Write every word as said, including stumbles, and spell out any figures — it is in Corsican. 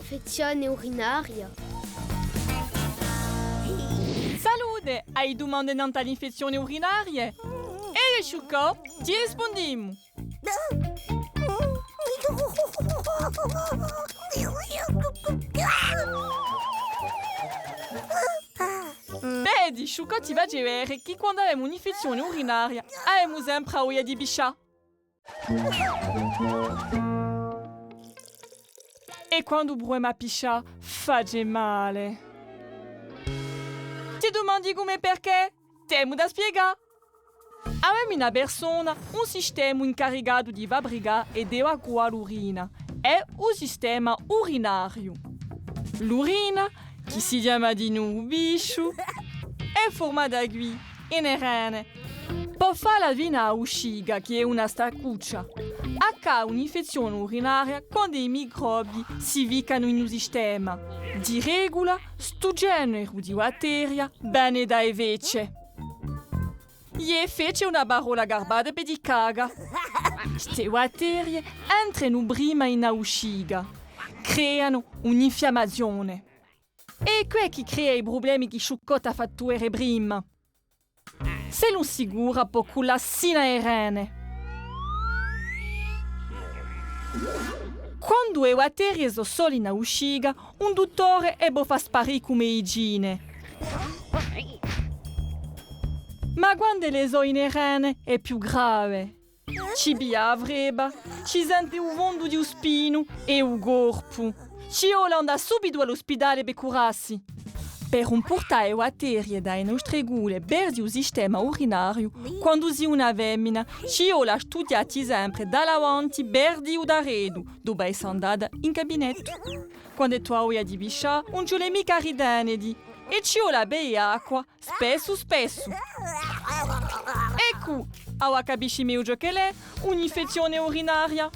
infezzione urinaria. Salute! Ai dumande nant'à l'infezzione urinarie? Eiu è Sciuccò ti rispundimu! Vedi, Sciuccò ti face vede chì quandu avemu un'infezzione urinaria, avemu sempre a voglia di piscià. È quandu pruvemu à piscià, face male. Ti dumandi cumu è perchè? T'emu da spiegà. Avemu in a persona un sistema incaricatu di fabricà è d'evacuà l'urina, hè u sistema urinariu. L'urina, chì si chjama dinù u pisciu, hè furmata quì, in e rene. Po falla finu à a uscica, chì hè una staccuccia. Accade un'infezzione urinaria quandu i microbi si ficcanu in u sistema. Di regula, stu generu di batteria vene da e fece. Iè, fece hè una parolla garbata per dì caca. Ste batterie entrenu prima in a uscica, creanu un'infiammazione. È què chì crea i prublemi chì Sciuccò t'hà fattu vede prima. S'ellu ùn si cura, pò cullà sinu à e rene. Quandu e batterie sò sole in a uscica, un duttore e pò fà sparì cù medicine. Ma quand'elle sò in e rene hè più grave. Ci piglia a frebba, ci sente u fondu di u spinu è u corpu. Ci vole à andà subitu à l'ospidale per curassi. Per ùn purtà e batterie da e nostre cule versu u sistema urinariu, quandu sì una femina, ci vole à studiatti sempre da l'avanti versu u daretu, dopu esse andata in gabinettu. Quand'è tù hai voglia di piscià, ùn ci vole micca à riteneti, è ci vole à beie acqua spessu, spessu. Eccu, avà capisci megliu ciò ch'ella hè un'infezzione urinaria.